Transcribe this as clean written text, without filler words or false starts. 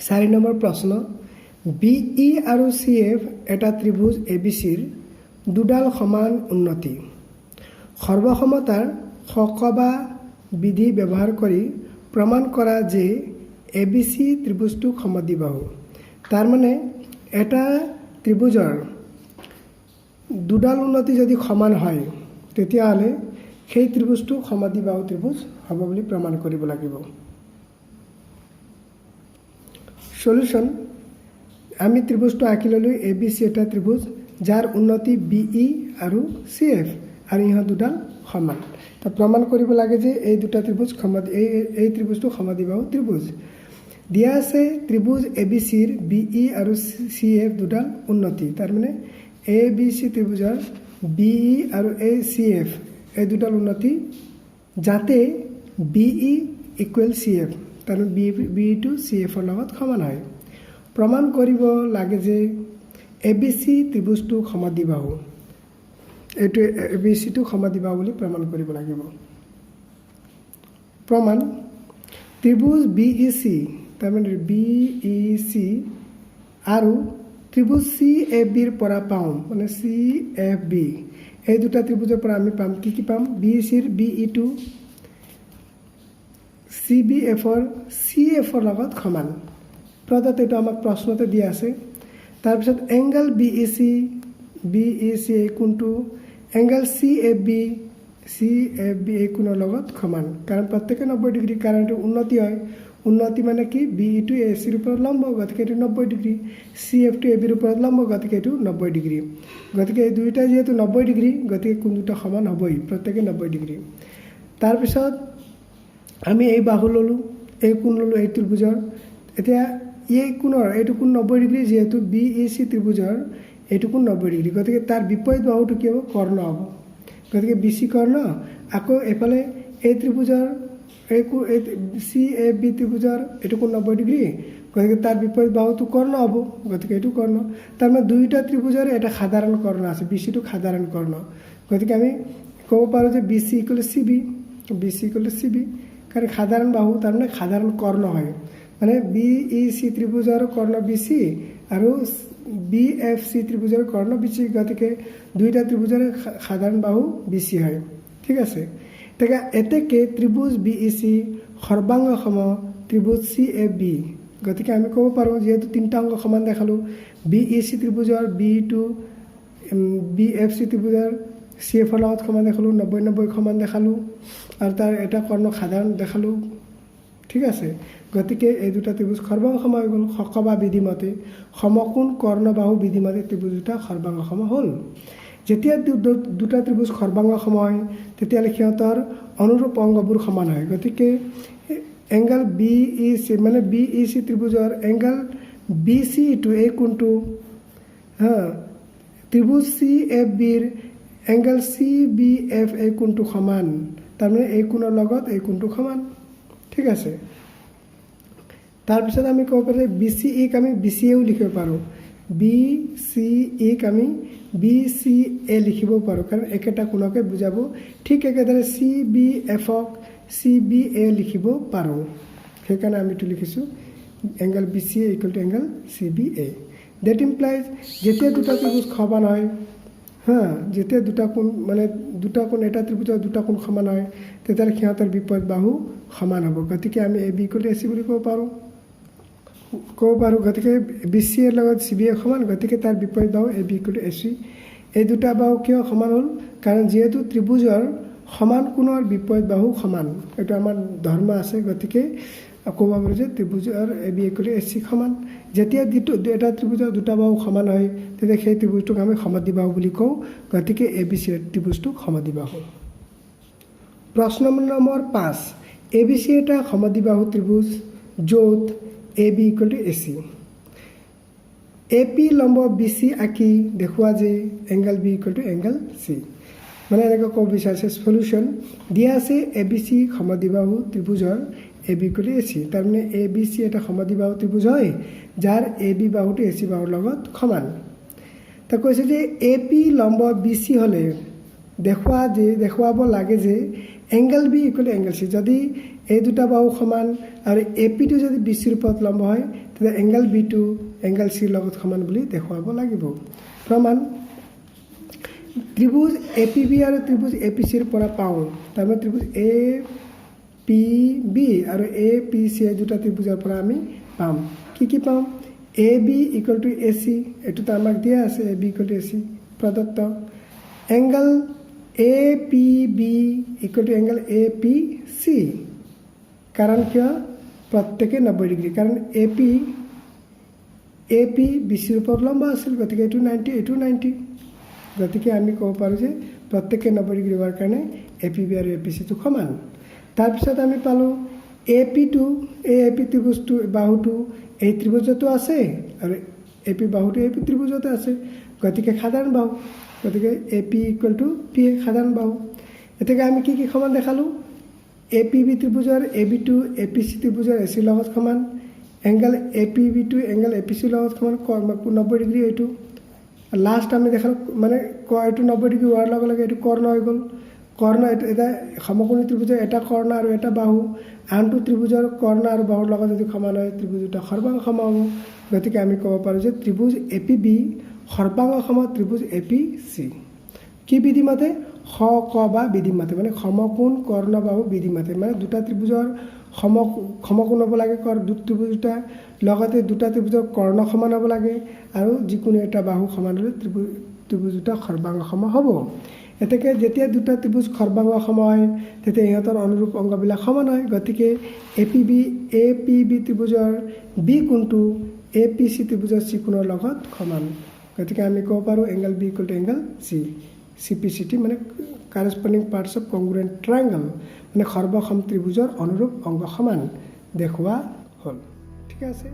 4 number প্ৰশ্ন, B E আৰু C F এটা ত্ৰিভুজ এ বি চিৰ দুডাল সমান উন্নতি। সৰ্বসমতাৰ খকবা বিধি ব্যৱহাৰ কৰি প্ৰমাণ কৰা যে এ বি চি ত্ৰিভুজটো সমদ্বিবাহু। তাৰমানে এটা ত্ৰিভুজৰ দুডাল উন্নতি যদি সমান হয়, তেতিয়াহ'লে সেই ত্ৰিভুজটো সমদ্বিবাহু ত্ৰিভুজ হ'ব বুলি প্ৰমাণ কৰিব লাগিব। চলিউশ্যন। আমি ত্ৰিভুজটো আঁকি ল'লোঁ। এ বি চি এটা ত্ৰিভুজ, যাৰ উন্নতি বি ই আৰু চি এফ আৰু ইহঁত দুডাল সমান। তো প্ৰমাণ কৰিব লাগে যে এই দুটা ত্ৰিভুজ সম এই এই ত্ৰিভুজটো সমদ্বিবাহু ত্ৰিভুজ। দিয়া আছে, ত্ৰিভুজ এ বি চিৰ বি ই আৰু চি এফ দুডাল উন্নতি। তাৰমানে এ বি চি ত্ৰিভুজৰ বি ই আৰু এই চি এফ এই দুডাল উন্নতি, যাতে B E equal C F, তাৰমানে বি ইটো চি এফৰ লগত সমান হয়। প্ৰমাণ কৰিব লাগে যে এ বি চি ত্ৰিভুজটো সমদ্বিবাহু। এইটো এ বি চিটো সমদ্বিবাহু বুলি প্ৰমাণ কৰিব লাগিব। প্ৰমাণ। ত্ৰিভুজ বি ই চি, তাৰমানে বি ই চি আৰু ত্ৰিভুজ চি এফ বিৰ পৰা পাওঁ, মানে চি এফ বি, এই দুটা ত্ৰিভুজৰ পৰা আমি পাম, কি কি পাম? বি চিৰ বি ইটো চি বি এফৰ চি এফৰ লগত সমান। প্ৰদত্ত, এইটো আমাক প্ৰশ্নতে দিয়া আছে। তাৰপিছত angle B E C, B E C এই কোণটো angle C F B, C F B এই কোণৰ লগত সমান, কাৰণ প্ৰত্যেকে 90 ডিগ্ৰী, কাৰণ এইটো উন্নতি হয়। উন্নতি মানে কি? বি ইটো এ চিৰ ওপৰত লম্ব, গতিকে এইটো 90 ডিগ্ৰী। চি এফটো এ বিৰ ওপৰত লম্ব, গতিকে এইটো 90 ডিগ্ৰী। গতিকে এই দুয়োটা যিহেতু 90 ডিগ্ৰী, গতিকে কোণ দুটা সমান হ'বই, প্ৰত্যেকে 90 ডিগ্ৰী। তাৰপিছত আমি এই বাহু ল'লোঁ, এই কোণ ল'লোঁ এই ত্ৰিভুজৰ। এতিয়া এই কোণৰ এইটো কোণ 90 ডিগ্ৰী। যিহেতু বি ই চি ত্ৰিভুজৰ এইটো কোণ 90 ডিগ্ৰী, গতিকে তাৰ বিপৰীত বাহুটো কি হ'ব? কৰ্ণ হ'ব। গতিকে বি চি কৰ্ণ। আকৌ এইফালে এই ত্ৰিভুজৰ এই চি এফ বি ত্ৰিভুজৰ এইটো কোণ 90 ডিগ্ৰী, গতিকে তাৰ বিপৰীত বাহুটো কৰ্ণ হ'ব। গতিকে এইটো কৰ্ণ। তাৰমানে দুয়োটা ত্ৰিভুজৰ এটা সাধাৰণ কৰ্ণ আছে, বি চিটো সাধাৰণ কৰ্ণ। গতিকে আমি ক'ব পাৰোঁ যে B C equal C B, B C equal C B, কাৰণ সাধাৰণ বাহু, তাৰমানে সাধাৰণ কৰ্ণ হয়। মানে বি ই চি ত্ৰিভুজৰ কৰ্ণ বি চি আৰু বি এফ চি ত্ৰিভুজৰ কৰ্ণ বি চি, গতিকে দুইটা ত্ৰিভুজৰ সাধাৰণ বাহু বি চি হয়। ঠিক আছে। গতিকে এতেকে ত্ৰিভুজ বি ই চি সৰ্বাংগ সম ত্ৰিভুজ চি এফ বি। গতিকে আমি ক'ব পাৰোঁ, যিহেতু তিনিটা অংগ সমান দেখালোঁ, বি ই চি ত্ৰিভুজৰ B to B F C ত্ৰিভুজৰ চি এফৰ লগত সমান দেখালোঁ, 90 90 সমান দেখালোঁ আৰু তাৰ এটা কৰ্ণ সাধাৰণ দেখালোঁ। ঠিক আছে। গতিকে এই দুটা ত্ৰিভুজ সৰ্বাংগ সম হৈ গ'ল। খকবা বিধিমতে, সমকোণ কৰ্ণবাহু বিধিমতে ত্ৰিভুজ দুটা সৰ্বাংগ সম হ'ল। যেতিয়া দুটা ত্ৰিভুজ সৰ্বাংগ সম হয়, তেতিয়াহ'লে সিহঁতৰ অনুৰূপ অংগবোৰ সমান হয়। গতিকে এংগল বি ই চি, মানে বি ই চি ত্ৰিভুজৰ এংগল বি চি ইটো, এই কোণটো, হা, ত্ৰিভুজ চি এফ বিৰ এংগল চি বি এফ এই কোণটো সমান। তাৰমানে এই কোণৰ লগত এই কোণটো সমান। ঠিক আছে। তাৰপিছত আমি ক'ব পাৰোঁ, বি চি ইক আমি বি চি এও লিখিব পাৰোঁ। বি চি ইক আমি বি চি এ লিখিব পাৰোঁ, কাৰণ একেটা কোণকে বুজাব। ঠিক একেদৰে C B এফক C B A লিখিব পাৰোঁ। সেইকাৰণে আমি এইটো লিখিছোঁ, angle B C A equal to angle C B A. That implies, যেতিয়া দুটা ত্ৰিভুজ সমান হয়, হা, যেতিয়া দুটা কোণ, মানে দুটা কোণ, এটা ত্ৰিভুজৰ দুটা কোণ সমান হয়, তেতিয়াহ'লে সিহঁতৰ বিপৰীত বাহু সমান হ'ব। গতিকে আমি A B equal to A C বুলি ক'ব পাৰোঁ। গতিকে বি চি এৰ লগত চি বি এ সমান, গতিকে তাৰ বিপৰীত বাহু A B equal to A C. এই দুটা বাহু কিয় সমান হ'ল? কাৰণ যিহেতু ত্ৰিভুজৰ সমান কোণৰ বিপৰীত বাহু সমান, এইটো আমাৰ ধৰ্ম আছে। গতিকে ক'ব পাৰোঁ যে ত্ৰিভুজৰ A B equal to A C সমান। যেতিয়া যিটো এটা ত্ৰিভুজৰ দুটা বাহু সমান হয়, তেতিয়া সেই ত্ৰিভুজটোক আমি সমদ্বিবাহু বুলি কওঁ। গতিকে এ বি চি ত্ৰিভুজটোক সমদ্বিবাহু। প্ৰশ্ন নম্বৰ 5। এ বি চি এটা সমদ্বিবাহু ত্ৰিভুজ, য'ত A B equal to A C. A P লম্ব বি চি আঁকি দেখুওৱা যে angle B equal to angle C. মানে এনেকৈ ক'ব বিচাৰিছে। চলিউশ্যন। দিয়া আছে, এ বি চি সমদ্বিবাহু ত্ৰিভুজৰ A B equal to A C. তাৰমানে এ বি চি এটা সমদ্বিবাহু ত্ৰিভুজ হয়, যাৰ এ বি বাহুটো এ চি বাহুৰ লগত সমান। তা কৈছে যে এ পি লম্ব বি চি হ'লে দেখুৱাব লাগে যে angle B equal to angle C. যদি এই দুটা বাহু সমান আৰু এ পিটো যদি বি চিৰ ওপৰত লম্ব হয়, তেনেহ'লে তেতিয়া এংগল বিটো এংগল চিৰ লগত সমান বুলি দেখুৱাব লাগিব। প্ৰমাণ: ত্ৰিভুজ এ পি বি আৰু ত্ৰিভুজ এ পি চিৰ পৰা পাওঁ। তাৰমানে ত্ৰিভুজ এ পি বি আৰু এ পি চি, এই দুটা ত্ৰিভুজৰ পৰা আমি পাম। কি কি পাম? AB equal to AC, এইটোতো আমাক দিয়া আছে। AB equal to AC প্ৰদত্ত। Angle APB equal to angle APC। কাৰণ কিয়? প্ৰত্যেকে 90 ডিগ্ৰী। কাৰণ এ পি বি চিৰ ওপৰত লম্ব আছিল, গতিকে এইটো 90, এইটো 90। গতিকে আমি ক'ব পাৰোঁ যে প্ৰত্যেকে 90 ডিগ্ৰী হোৱাৰ কাৰণে এ পি বি আৰু এ পি চিটো সমান। তাৰপিছত আমি পালোঁ এ পিটো, এই এ পি ত্ৰিভুজটো, বাহুটো এই ত্ৰিভুজতো আছে আৰু এ পি বাহুটো এই ত্ৰিভুজতে আছে, গতিকে সাধাৰণ বাহু। গতিকে AP equal to PA, সাধাৰণ বাহু। গতিকে আমি কি কি সমান দেখালোঁ? এ পি বি ত্ৰিভুজৰ এ বিটো এ পি চি ত্ৰিভুজৰ এ চিৰ লগত সমান। এংগল এ পি বিটো এংগল এ পি চিৰ লগত সমান, 90 ডিগ্ৰী। এইটো লাষ্ট আমি দেখালোঁ, মানে এইটো 90 ডিগ্ৰী হোৱাৰ লগে লগে এইটো কৰ্ণ হৈ গ'ল। কৰ্ণ এইটো এটা সমকোণী ত্ৰিভুজৰ এটা কৰ্ণ আৰু এটা বাহু আনটো ত্ৰিভুজৰ কৰ্ণ আৰু বাহুৰ লগত যদি সমান হয়, ত্ৰিভুজ দুটা সৰ্বাংগ সম হ'ব। গতিকে আমি ক'ব পাৰোঁ যে ত্ৰিভুজ এ পি বি সৰ্বাংগ সম ত্ৰিভুজ এ পি চি। কি বিধি মতে? স ক বা বিধি মতে, মানে সমকোণ কৰ্ণ বাহু বিধি মতে। মানে দুটা ত্ৰিভুজৰ সমকোণ হ'ব লাগে ত্ৰিভুজ দুটা, লগতে দুটা ত্ৰিভুজৰ কৰ্ণ সমান হ'ব লাগে আৰু যিকোনো এটা বাহু সমান হ'লে ত্ৰিভুজ দুটা সৰ্বাংগ সম হ'ব। এতেকে যেতিয়া দুটা ত্ৰিভুজ সৰ্বাংগ সম হয়, তেতিয়া ইহঁতৰ অনুৰূপ অংগবিলাক সমান হয়। গতিকে এ পি বি ত্ৰিভুজৰ বি কোণটো এ পি চি ত্ৰিভুজৰ চি কোণৰ লগত সমান। গতিকে আমি ক'ব পাৰোঁ angle B equal to angle C। CPCT মানে corresponding parts of congruent triangle, মানে সৰ্বসম ত্ৰিভুজৰ অনুৰূপ অংগ সমান দেখুওৱা হ'ল। ঠিক আছে।